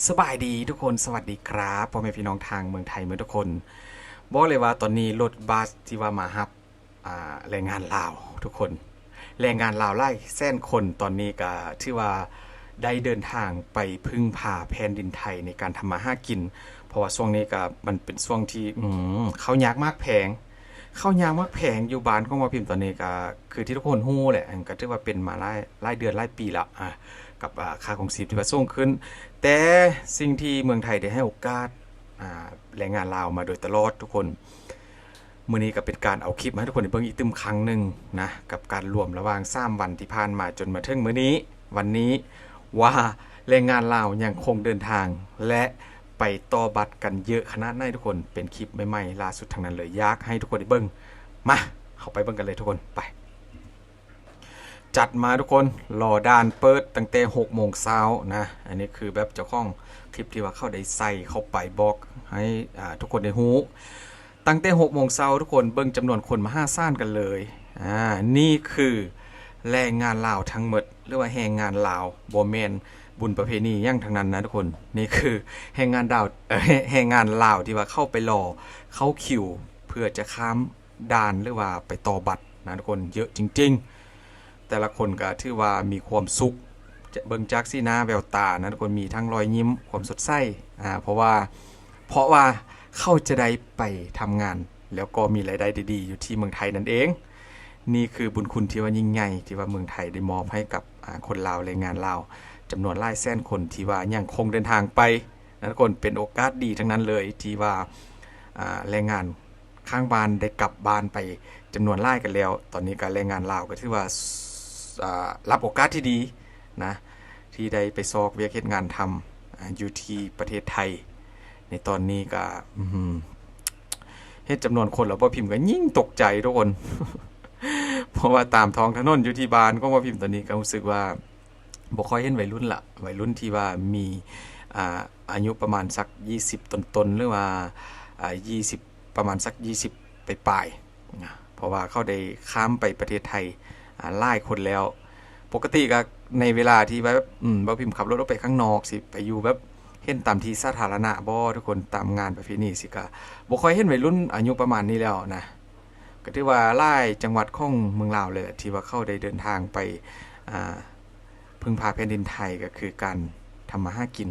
ສະບາຍດີທຸກຄົນ ສະຫວັດດີຄັບ ພໍ່ແມ່ພີ່ນ້ອງທາງເມືອງໄທເໝິດທຸກຄົນ. ບອກເລີຍວ່າຕອນນີ້ລົດບັສທີ່ວ່າມາຮັບ ອ່າ ແຮງງານລາວທຸກຄົນ ແຮງງານລາວຫຼາຍແສນຄົນ ຕອນນີ້ກະຖືວ່າໄດ້ເດີນທາງໄປເພິ່ງພາແຜ່ນດິນໄທໃນການທຳມາຫາກິນ ເພາະວ່າຊ່ວງນີ້ກະມັນເປັນຊ່ວງທີ່ ອືມ ເຂົ້າຍາກໝາກແພງ ເຂົ້າຍາກໝາກແພງຢູ່ບ້ານຂອງບ່າວພິມຕອນນີ້ກະຄືທີ່ທຸກຄົນຮູ້ແຫຼະ ກະຖືວ່າເປັນມາຫຼາຍ ຫຼາຍເດືອນຫຼາຍປີແລ້ວ ອາ ກັບ ອາ ຄ່າຄອງຊີບທີ່ວ່າສູງຂຶ້ນ ແຕ່ສິ່ງທີ່ເມືອງໄທໄດ້ໃຫ້ໂອກາດ ອາ ແຮງງານລາວມາໂດຍຕະຫຼອດທຸກຄົນ. ມື້ນີ້ກະເປັນການເອົາຄລິບມາໃຫ້ທຸກຄົນໄດ້ເບິ່ງອີກຕື່ມຄັ້ງໜຶ່ງນະ ກັບການລວມລະຫວ່າງສາມວັນທີ່ຜ່ານມາຈົນມາເຖິງມື້ນີ້ ວັນນີ້ ວ່າແຮງງານລາວຍັງຄົງເດີນທາງ ແລະ ໄປຕໍ່ບັດກັນເຍອະຂະໜາດໃດທຸກຄົນ ເປັນຄລິບໃໝ່ໆລ່າສຸດທັງນັ້ນເລີຍ ຢາກໃຫ້ທຸກຄົນໄດ້ເບິ່ງ. ມາ ເຮົາໄປເບິ່ງກັນເລີຍທຸກຄົນ ໄປ. ຈັດມາທຸກຄົນ ລໍດ່ານເປີດຕັ້ງແຕ່ຫົກໂມງເຊົ້ານະ ອັນນີ້ຄືແບບເຈົ້າຂອງຄລິບທີ່ວ່າເຂົາໄດ້ໃສ່ເຂົ້າໄປບອກໃຫ້ ອາ ທຸກຄົນໄດ້ຮູ້ ຕັ້ງແຕ່ຫົກໂມງເຊົ້າທຸກຄົນ ເບິ່ງຈຳນວນຄົນມະຫາສານກັນເລີຍ ອາ ນີ້ຄືແຮງງານລາວທັງໝົດ ຫຼືວ່າແຮງງານລາວ ບໍ່ແມ່ນບຸນປະເພນີຫຍັງທັງນັ້ນນະທຸກຄົນ ນີ້ຄືແຮງງານດາວ ເອີ ແຮງງານລາວທີ່ວ່າເຂົ້າໄປລໍເຂົ້າຄິວ ເພື່ອຈະຂ້າມ ດ່ານ ຫຼືວ່າໄປຕໍ່ບັດນະທຸກຄົນ ເຍອະຈິງໆ ແຕ່ລະຄົນກະຖືວ່າມີຄວາມສຸກ ຈະເບິ່ງຈາກສີໜ້າແວວຕານະທຸກຄົນ ມີທັງຮອຍຍິ້ມ ຄວາມສົດໃສ ອາ ເພາະວ່າ ເພາະວ່າເຂົາຈະໄດ້ໄປທຳງານ ແລ້ວກໍມີລາຍໄດ້ດີໆ ຢູ່ທີ່ເມືອງໄທນັ້ນເອງ. ນີ້ຄືບຸນຄຸນທີ່ວ່າຍິ່ງໃຫຍ່ ທີ່ວ່າເມືອງໄທໄດ້ມອບໃຫ້ກັບ ອາ ຄົນລາວ ແຮງງານລາວ ຈຳນວນຫຼາຍແສນຄົນ ທີ່ວ່າຍັງຄົງເດີນທາງໄປນະທຸກຄົນ ເປັນໂອກາດດີທັງນັ້ນເລີຍ ທີ່ວ່າ ອາ ແຮງງານ ຂ້າງບ້ານໄດ້ກັບບ້ານໄປຈຳນວນຫຼາຍກັນແລ້ວ ຕອນນີ້ກະແຮງງານລາວກະຖືວ່າ ອາ ຮັບໂອກາດທີ່ດີນະ ທີ່ໄດ້ໄປຊອກວຽກເຮັດງານທຳ ອາ ຢູ່ທີ່ປະເທດໄທ ໃນຕອນນີ້ກະ ອືມ ເຫັນຈຳນວນຄົນແລ້ວ ບ່າວພິມກະຍິ່ງຕົກໃຈທຸກຄົນ ເພາະວ່າຕາມທ້ອງຖະໜົນຢູ່ທີ່ບ້ານຂອງບ່າວພິມຕອນນີ້ກະຮູ້ສຶກວ່າ ບໍ່ຄ່ອຍເຫັນໄວລຸ້ນລະ ໄວລຸ້ນທີ່ວ່າມີ ອາ ອາຍຸປະມານສັກ ຊາວ ຊາວຕົ້ນໆ ຫຼືວ່າ ອາ ຊາວ ປະມານສັກ ຊາວ ປາຍໆ ນະ ເພາະວ່າເຂົາໄດ້ຂ້າມໄປປະເທດໄທ ອາ ຫຼາຍຄົນແລ້ວ. ປົກກະຕິກະໃນເວລາທີ່ວ່າ ອືມ ບ່າວພິມຂັບລົດອອກໄປຂ້າງນອກ ຊິໄປຢູ່ແບບ ເຫັນຕາມທີ່ສາທາລະນະບໍ ທຸກຄົນ ຕາມງານປະເພນີ ຊິກະບໍ່ຄ່ອຍເຫັນໄວລຸ້ນອາຍຸປະມານນີ້ແລ້ວນະ. ກະຖືວ່າຫຼາຍຈັງຫວັດຂອງເມືອງລາວເລີຍແຫຼະ ທີ່ວ່າເຂົາໄດ້ເດີນທາງໄປ ອາ ເພິ່ງພາແຜ່ນດິນໄທ ກະຄືການທຳມາຫາກິນ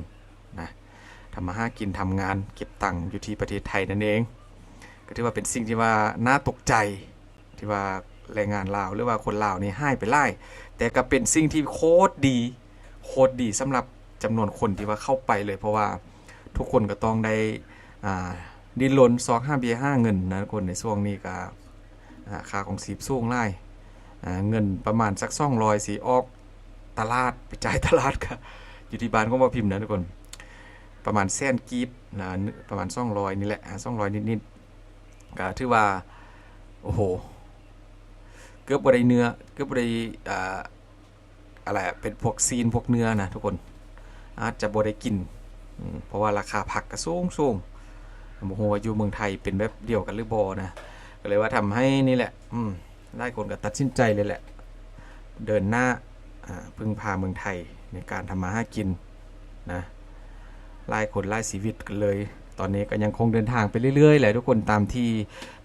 ນະ ທຳມາຫາກິນ ທຳງານເກັບຕັງຢູ່ທີ່ປະເທດໄທນັ້ນເອງ. ກະຖືວ່າເປັນສິ່ງທີ່ວ່າໜ້າຕົກໃຈ ທີ່ວ່າແຮງງານລາວ ຫຼືວ່າຄົນລາວນີ້ຫາຍໄປຫຼາຍ ແຕ່ກະເປັນສິ່ງທີ່ໂຄດດີ ໂຄດດີສຳລັບຈຳນວນຄົນທີ່ວ່າເຂົ້າໄປເລີຍ ເພາະວ່າທຸກຄົນກະຕ້ອງໄດ້ ອາ ດີ້ນລົນຊອກຫາເບ້ຍຫາເງິນນະທຸກຄົນ ໃນຊ່ວງນີ້ກະ ອາ ຄ່າຄອງຊີບສູງຫຼາຍ ອາ ເງິນປະມານສັກສອງຮ້ອຍ ຊິອອກຕະຫຼາດ ໄປຈ່າຍຕະຫຼາດກະ ຢູ່ທີ່ບ້ານຂອງບ່າວພິມນະທຸກຄົນ ປະມານແສນກີບນະ ປະມານສອງຮ້ອຍນີ້ແຫຼະ ອາ ສອງຮ້ອຍນິດໆ ກະຖືວ່າ ໂອ້ໂຫ ເກືອບບໍ່ໄດ້ເນື້ອ ເກືອບບໍ່ໄດ້ ອາ ອະໄລອະ ເປັນພວກຊີ້ນພວກເນື້ອນະທຸກຄົນ ອາດຈະບໍ່ໄດ້ກິນ ອືມ ເພາະວ່າລາຄາຜັກກະສູງໆ ບໍ່ຮູ້ວ່າຢູ່ເມືອງໄທເປັນແບບດຽວກັນຫຼືບໍ່ນະ ກະເລີຍວ່າທຳໃຫ້ນີ້ແຫຼະ ອືມ ຫຼາຍຄົນກະຕັດສິນໃຈເລີຍແຫຼະ ເດີນໜ້າ ອາ ເພິ່ງພາເມືອງໄທໃນການທຳມາຫາກິນນະ ຫຼາຍຄົນຫຼາຍຊີວິດກັນເລີຍ ຕອນນີ້ກະຍັງຄົງເດີນທາງໄປເລື້ອຍໆແຫຼະທຸກຄົນ ຕາມທີ່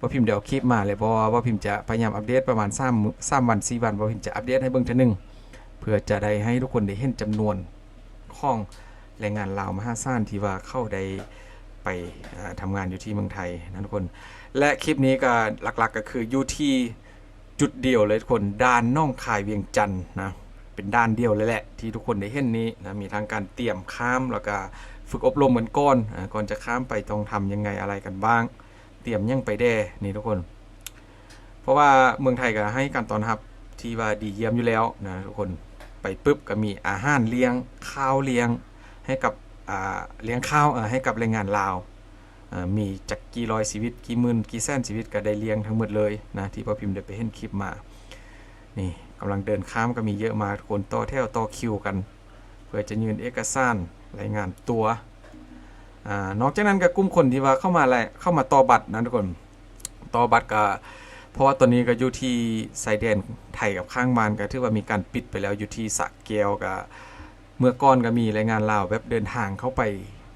ບ່າວພິມໄດ້ເອົາຄລິບມາແລ້ວ ເພາະວ່າບ່າວພິມຈະພະຍາຍາມອັບເດດປະມານສາມ ສາມວັນ ສີ່ວັນ ບ່າວພິມຈະອັບເດດໃຫ້ເບິ່ງເທື່ອໜຶ່ງ ເພື່ອຈະໄດ້ໃຫ້ທຸກຄົນໄດ້ເຫັນຈຳນວນຂອງແຮງງານລາວມະຫາສານທີ່ວ່າເຂົາໄດ້ໄປ ເອີ ທຳງານຢູ່ທີ່ເມືອງໄທນະທຸກຄົນ ແລະ ຄລິບນີ້ກະຫຼັກໆກະຄືຢູ່ທີ່ຈຸດດຽວເລີຍທຸກຄົນ ດ່ານໜອງຄາຍວຽງຈັນນະ ເປັນດ່ານດຽວເລີຍແຫຼະ ທີ່ທຸກຄົນໄດ້ເຫັນນີ້ນະ ມີທັງການຕຽມຂ້າມ ແລ້ວກະຝຶກອົບຮົມກັນກ່ອນ ອາ ກ່ອນຈະຂ້າມໄປຕ້ອງທຳຍັງໄງອະໄລກັນບ້າງ ຕຽມຫຍັງໄປແດ່ນີ້ທຸກຄົນ ເພາະວ່າເມືອງໄທກະໃຫ້ການຕ້ອນຮັບທີ່ວ່າດີຢ້ຽມຢູ່ແລ້ວນະທຸກຄົນ ໄປປຶບກະມີອາຫານລ້ຽງ ຄາວລ້ຽງ ໃຫ້ກັບ ອາ ລ້ຽງຄາວ ເອີ ໃຫ້ກັບແຮງງານລາວ ເອີ ມີຈັກກີ່ຮ້ອຍຊີວິດ ກີ່ໝື່ນ ກີ່ແສນຊີວິດກະໄດ້ລ້ຽງທັງໝົດເລີຍນະ ທີ່ບ່າວພິມໄດ້ໄປເຫັນຄລິບມາ ນີ້ກຳລັງເດີນຂ້າມ ກະມີເຍອະມາ ຄົນຕໍ່ແຖວຕໍ່ຄິວກັນ ເພື່ອຈະຍື່ນເອກະສານລາຍງານຕົວ ອາ ນອກຈາກນັ້ນກະກຸ່ມຄົນທີ່ວ່າເຂົ້າມາແລະ ເຂົ້າມາຕໍ່ບັດນະທຸກຄົນ ຕໍ່ບັດກະ ເພາະວ່າຕອນນີ້ກະຢູ່ທີ່ຊາຍແດນໄທກັບຂ້າງບ້ານ ກະຖືວ່າມີການປິດໄປແລ້ວ ຢູ່ທີ່ສະແກ້ວກະ ເມື່ອກ່ອນກໍມີແຮງງານລາວແບບເດີນທາງເຂົ້າໄປ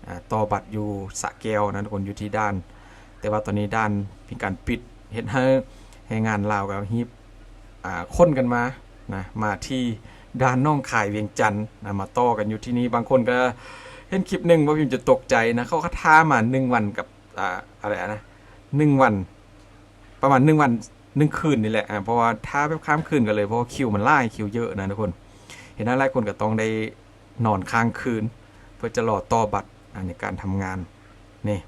ອາ ຕໍ່ບັດຢູ່ສະແກ້ວນະທຸກຄົນ ຢູ່ທີ່ດ່ານ, ແຕ່ວ່າຕອນນີ້ດ່ານມີການປິດ ເຮັດໃຫ້ແຮງງານລາວກໍຮີບ ອາ ຂົນກັນມານະ ມາທີ່ດ່ານໜອງຄາຍວຽງຈັນນະ ມາຕໍ່ກັນຢູ່ທີ່ນີ້. ບາງຄົນກໍເຫັນຄລິບໜຶ່ງ ບໍ່ພິມຈະຕົກໃຈນະ ເຂົາກໍຖ້າມາໜຶ່ງວັນກັບ ອາ ອາ ອາ ໜຶ່ງວັນ ປະມານໜຶ່ງວັນ ໜຶ່ງຄືນນີ້ແຫຼະ ອາ ເພາະວ່າຖ້າແບບຂ້າມຄືນກັນເລີຍ ເພາະວ່າຄິວມັນຫຼາຍ ຄິວເຍີະນະທຸກຄົນ. ເຮັດໃຫ້ຫຼາຍຄົນກໍຕ້ອງໄດ້ນອນຄ້າງຄືນ ເພື່ອຈະລໍຕໍ່ບັດ ອາ ໃນການທຳງານນີ້.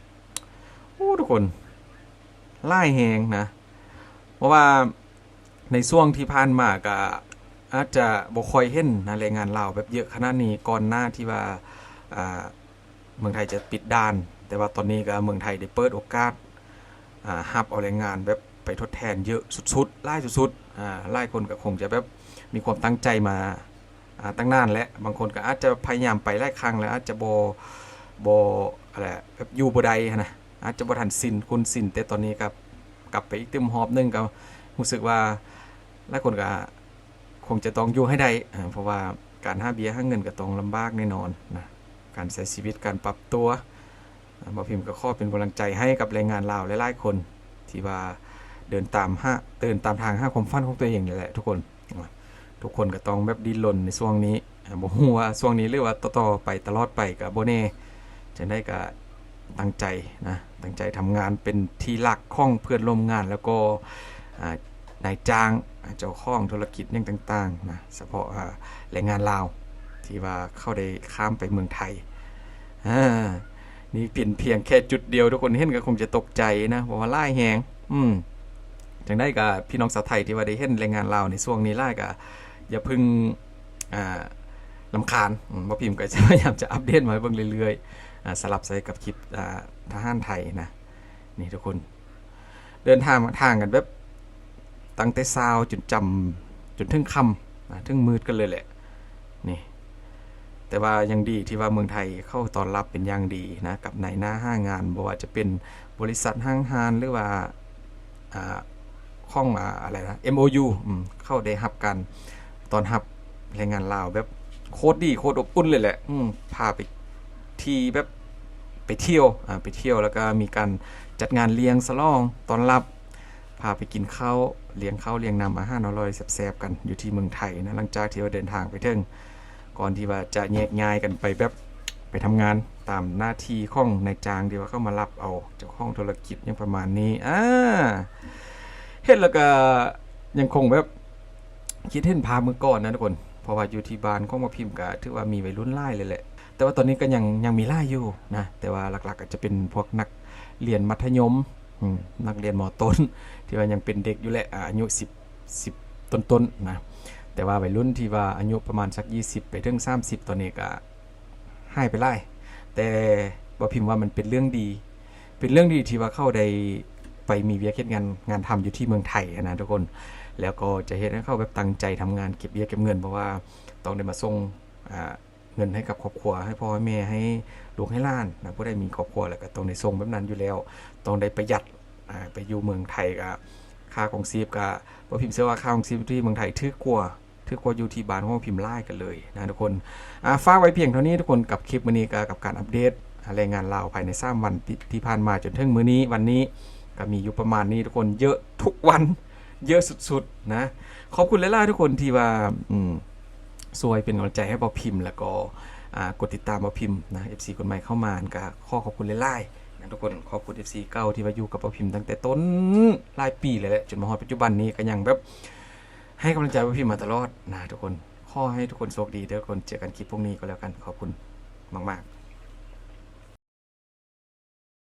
ໂອ້ ທຸກຄົນ ຫຼາຍແຮງນະ ເພາະວ່າໃນຊ່ວງທີ່ຜ່ານມາກໍອາດຈະບໍ່ຄ່ອຍເຫັນນະ ແຮງງານລາວແບບເຍີະຂະໜາດນີ້ ກ່ອນໜ້າທີ່ວ່າ ອາ ເມືອງໄທຈະປິດດ່ານ, ແຕ່ວ່າຕອນນີ້ກໍເມືອງໄທໄດ້ເປີດໂອກາດ ອາ ຮັບເອົາແຮງງານແບບໄປທົດແທນເຍີະສຸດໆ ຫຼາຍສຸດໆ. ອາ ຫຼາຍຄົນກໍຄົງຈະແບບມີຄວາມຕັ້ງໃຈມາ ອາ ຕັ້ງນານແຫຼະ, ບາງຄົນກໍອາດຈະພະຍາຍາມໄປຫຼາຍຄັ້ງແລ້ວ ອາດຈະບໍ່ ບໍ່ ອາ ແບບຢູ່ບໍ່ໄດ້ຫັ້ນນະ ອາດຈະບໍ່ທັນຊິນ ຄຸ້ນຊິນ, ແຕ່ຕອນນີ້ກໍກັບໄປອີກຕື່ມຮອບໜຶ່ງ ກໍຮູ້ສຶກວ່າຫຼາຍຄົນກໍ ຄົງຈະຕ້ອງຢູ່ໃຫ້ໄດ້ ເພາະວ່າການຫາເບ້ຍຫາເງິນກໍຕ້ອງລຳບາກແນ່ນອນນະ ການໃຊ້ຊີວິດ ການປັບຕົວ. ບ່າວພິມກໍຂໍເປັນກຳລັງໃຈໃຫ້ກັບແຮງງານລາວຫຼາຍໆຄົນ ທີ່ວ່າເດີນຕາມຫາ ເດີນຕາມທາງຫາຄວາມຝັນຂອງຕົວເອງນີ້ແຫຼະທຸກຄົນ. ທຸກຄົນກໍຕ້ອງແບບດີ້ນລົນໃນຊ່ວງນີ້ ບໍ່ຮູ້ວ່າຊ່ວງນີ້ ຫຼືວ່າຕໍ່ໆໄປ ຕະຫຼອດໄປກໍບໍ່ແນ່. ຈັ່ງໃດກໍຕັ້ງໃຈນະ ຕັ້ງໃຈທຳງານ ເປັນທີ່ຮັກຂອງເພື່ອນຮ່ວມງານ ແລ້ວກໍ ອາ ນາຍຈ້າງ ອາ ເຈົ້າຂອງທຸລະກິດຫຍັງຕ່າງໆນະ ສະເພາະ ອາ ແຮງງານລາວທີ່ວ່າເຂົາໄດ້ຂ້າມໄປເມືອງໄທ. ອາ ນີ້ເປັນພຽງແຄ່ຈຸດດຽວ ທຸກຄົນເຫັນກໍຄົງຈະຕົກໃຈນະ ເພາະວ່າຫຼາຍແຮງ. ອືມ ຈັ່ງໃດກໍພີ່ນ້ອງຊາວໄທທີ່ວ່າໄດ້ເຫັນແຮງງານລາວໃນຊ່ວງນີ້ຫຼາຍ ກໍຢ່າເພິ່ງ ອາ ລຳຄານ. ອາ ບ່າວພິມກໍຈະພະຍາຍາມຈະອັບເດດມາໃຫ້ເບິ່ງເລື້ອຍໆ ອາ ສະຫຼັບໃສ່ກັບຄລິບ ອາ ທະຫານໄທນະ. ນີ້ທຸກຄົນ ເດີນທາງ ທາງກັນແບບຕັ້ງແຕ່ເຊົ້າຈົນຈຳ ຈົນເຖິງຄ່ຳນະ ເຖິງມືດກັນເລີຍແຫຼະນີ້. ແຕ່ວ່າຍັງດີທີ່ວ່າເມືອງໄທເຂົາຕ້ອນຮັບເປັນຢ່າງດີນະ ກັບນາຍໜ້າຫາງານ ບໍ່ວ່າຈະເປັນບໍລິສັດຫ້າງຮ້ານ ຫຼືວ່າ ອາ ຂອງ ອາ ອາ ອາ ໄລນະ ເອັມໂອຢູ ອືມ ເຂົາໄດ້ຮັບການຕ້ອນຮັບແຮງງານລາວແບບໂຄດດີ ໂຄດອົບອຸ່ນເລີຍແຫຼະ. ອືມ ພາໄປທີ່ແບບໄປທ່ຽວ ອາ ໄປທ່ຽວ ແລ້ວກໍມີການຈັດງານລ້ຽງສະຫຼອງຕ້ອນຮັບ ພາໄປກິນເຂົ້າ ລ້ຽງເຂົ້າລ້ຽງນ້ຳ ອາຫານອະລ່ອຍແຊບໆກັນຢູ່ທີ່ເມືອງໄທນະ ຫຼັງຈາກທີ່ວ່າເດີນທາງໄປເຖິງ. ກ່ອນທີ່ວ່າຈະແຍກຍ້າຍກັນໄປແບບໄປທຳງານຕາມໜ້າທີ່ຂອງນາຍຈ້າງທີ່ວ່າເຂົາມາຮັບເອົາ ເຈົ້າຂອງທຸລະກິດຫຍັງປະມານນີ້. ອາ ເຫັນແລ້ວກໍຍັງຄົງແບບຄິດເຫັນພາບເມື່ອກ່ອນນະທຸກຄົນ ເພາະວ່າຢູ່ທີ່ບ້ານຂອງບ່າວພິມກໍຖືວ່າມີໄວລຸ້ນຫຼາຍເລີຍແຫຼະ ແຕ່ວ່າຕອນນີ້ກໍຍັງ ຍັງມີຫຼາຍຢູ່ນະ ແຕ່ວ່າຫຼັກໆກໍຈະເປັນພວກນັກຮຽນມັດທະຍົມ ອືມ ນັກຮຽນ ມ.ຕົ້ນ ທີ່ວ່າຍັງເປັນເດັກຢູ່ແຫຼະ ອາ ອາຍຸສິບ ສິບຕົ້ນໆນະ ແຕ່ວ່າໄວລຸ້ນທີ່ວ່າອາຍຸປະມານສັກ ຊາວ ໄປເຖິງ ສາມສິບ ຕອນນີ້ກໍຫາຍໄປຫຼາຍ. ແຕ່ບ່າວພິມວ່າມັນເປັນເລື່ອງດີ ເປັນເລື່ອງດີທີ່ວ່າເຂົາໄດ້ໄປມີວຽກເຮັດງານ ງານທຳຢູ່ທີ່ເມືອງໄທຫັ້ນນະທຸກຄົນ ແລ້ວກໍຈະເຮັດໃຫ້ເຂົາແບບຕັ້ງໃຈທຳງານເກັບວຽກເກັບເງິນ ເພາະວ່າຕ້ອງໄດ້ມາສົ່ງ ອາ ເງິນໃຫ້ກັບຄອບຄົວ ໃຫ້ພໍ່ໃຫ້ແມ່ ໃຫ້ລູກໃຫ້ຫຼານນະ. ຜູ້ໃດມີຄອບຄົວແລ້ວກໍຕ້ອງໄດ້ສົ່ງແບບນັ້ນຢູ່ແລ້ວ ຕ້ອງໄດ້ປະຢັດ. ອາ ໄປຢູ່ເມືອງໄທກໍຄ່າຄອງຊີບກໍ ບ່າວພິມເຊື່ອວ່າຄ່າຄອງຊີບທີ່ເມືອງໄທຖືກກວ່າ ຖືກກວ່າຢູ່ທີ່ບ້ານຂອງບ່າວພິມຫຼາຍກັນເລີຍນະທຸກຄົນ. ອາ ຝາກໄວ້ພຽງເທົ່ານີ້ທຸກຄົນ ກັບຄລິບມື້ນີ້ກໍກັບການອັບເດດ ອາ ແຮງງານລາວພາຍໃນສາມວັນທີ່ ທີ່ຜ່ານມາຈົນເຖິງມື້ນີ້ ວັນນີ້ ກໍມີຢູ່ປະມານນີ້ທຸກຄົນ ເຍີະທຸກວັນ ເຍີະສຸດໆນະ. ຂອບຄຸນຫຼາຍໆທຸກຄົນທີ່ວ່າ ອືມ ຊ່ວຍເປັນກຳລັງໃຈໃຫ້ບ່າວພິມ ແລ້ວກໍ ອາ ກົດຕິດຕາມບ່າວພິມນະ. ເອັຟຊີຄົນໃໝ່ເຂົ້າມາ ກໍຂໍຂອບຄຸນຫຼາຍໆນະທຸກຄົນ. ຂອບຄຸນເອັຟຊີເກົ່າທີ່ວ່າຢູ່ກັບບ່າວພິມຕັ້ງແຕ່ຕົ້ນຫຼາຍປີເລີຍແຫຼະ ຈົນມາຮອດປັດຈຸບັນນີ້ ກໍຍັງແບບໃຫ້ກຳລັງໃຈບ່າວພິມມາຕະຫຼອດນະທຸກຄົນ. ຂໍໃຫ້ທຸກຄົນໂຊກດີເດີທຸກຄົນ. ເຈີກັນຄລິບພວກນີ້ກໍແລ້ວກັນ. ຂອບຄຸນມາກໆ.